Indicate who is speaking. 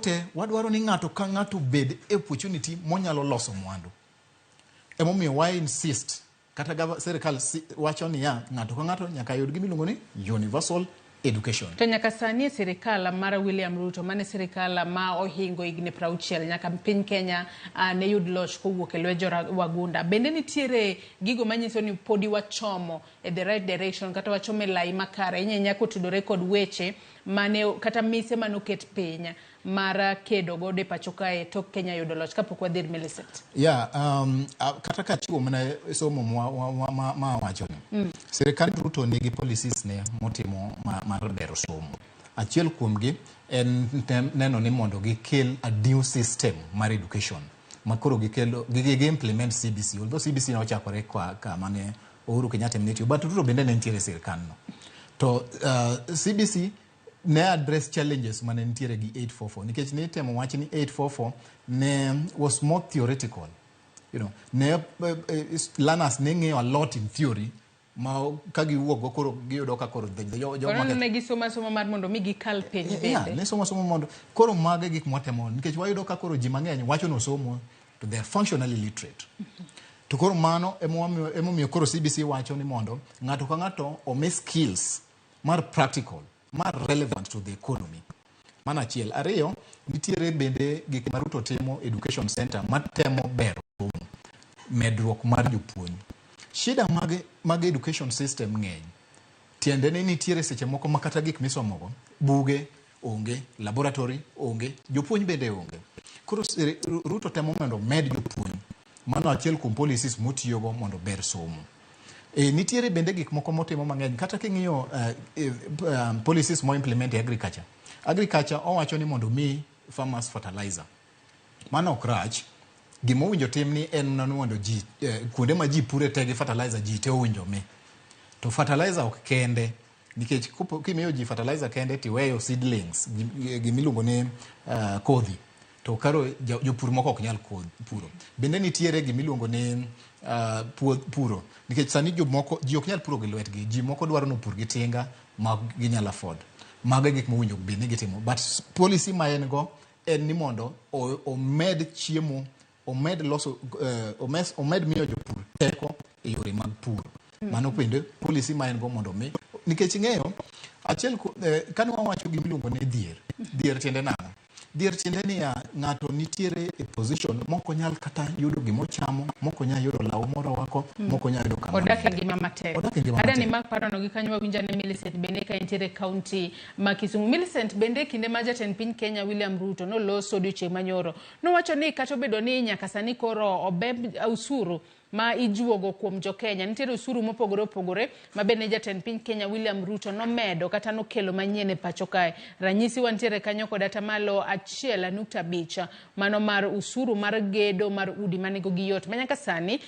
Speaker 1: te wadwaro ni ng'ato ka ng'ato bed e opportunity monyalo loso mwandu. Emomiyo wa insist kata sirikal wacho niya, ng'ato ka ng'ato nyaka yud gimiluongo ni universal education.
Speaker 2: To nyaka sani e sirikal mar William Ruto, mane sirikal ma ohingo higni 60 nyaka piny Kenya ne yud loch kowuok e lwet jowagunda. Bende nitiere gigo manyiso ni podi wachomo e the right direction kata wachomo e lai makare, ahinya ahinya kotudore kod weche mane kata mise manoket piny mar kedo godo e pacho kae tok Kenya yudo loch, kapok wadhi ir Millicent?
Speaker 1: Yeah, kata ka chiwo mana somo ma wacho ni sirikand Ruto nigi policies ne motimo mar bero somo. Achiel kuomgi en neno ni mondo gikel a new system mar education ma koro gikelo gi implement CBC, although CBC ne ochakore kwa kama ne Uhuru Kenyatta ne tiyo, but Ruto bende ne nitiere e sirikal no. To CBC ne address challenges mane nitiere gi 844, nikech ne itemo wach ni 844 ne was more theoretical, ne learners ne ng'eyo a lot in theory ma ka giwuok go koro giyudo ka koro jo
Speaker 2: Koro ne gisomo asoma mar mondo mi gikal penj bende.
Speaker 1: Ne somo somo mondo koro mago e gik mwatemo, nikech wayudo ka koro ji mang'eny wacho ni osomo to they are functionally literate. To koro mano emomiyo koro CBC wacho ni mondo ng'ato ka ng'ato omi skills mar practical, mar relevant to the economy. Mano achiel. Ariyo, nitiere bende gik ma Ruto timo education center matemo bero somo, medruok mar jopuonj. Shida mag education system ng'eny. Tiende ni nitiere seche moko ma kata gik misomogo, buge onge, laboratory onge, jopuonj bende onge. Koro Ruto temo mondo omed jopuonj. Mano achiel kuom policies motiyogo mondo ber somo. Nitiere bende gik moko motimo mang'eny kata king'iyo policies mo implement e agriculture. Agriculture owacho ni mondo mi farmers fertilizer. Mano ok rach. Gima owinjo tim ni en mana ni mondo ji kuonde ma ji pure te gi fertilizer ji te owinjo mi. To fertilizer ok kende, nikech kimiyo ji fertilizer kende tiweyo seedlings, gimiluongo ni kodhi, to karo jopur moko ok nyal puro. Bende nitiere gimiluongo ni puro, nikech sani jomoko ji ok nyal puro gi lwetgi, ji moko dwaro ni opur gi tinga ma ginyalo afford. Mago e gik mowinjo bed ni gitimo, but policy ma en go en ni mondo omed chiemo, omed loso, omed miyo jopur teko e yore mag pur. Mano bende policy ma en go mondo mi, nikech ing'eyo achiel kane wawacho gimiluongo ni dhier. Dhier tiende nang'o? Dhier tiende niya, ng'ato nitiere e position mok onyal kata yudo gimochamo, mok onyal yudo law morwako, mok onyal yudo kama
Speaker 2: odak e ngima matek.
Speaker 1: Odak e ngima
Speaker 2: Ada ni
Speaker 1: matek.
Speaker 2: Mak parono gi kanyo wawinjo ane Millicent bende ka entiere e kaunti ma Kisumu. Millicent, bende kinde ma jatend piny Kenya William Ruto noloso odiochieng' manyoro, nowacho ni kata obedo ni nyaka sani koro obeb usuru ma ijuogo kuom jo Kenya, nitiere usuru mopogore opogore ma bende jatend piny Kenya William Ruto nomedo kata nokelo manyien e pacho kae. Ranyisi, wantiere kanyo kod 1.5% mano mar usuru mar gedo mar udi ma nengogi yot ma nyaka sani.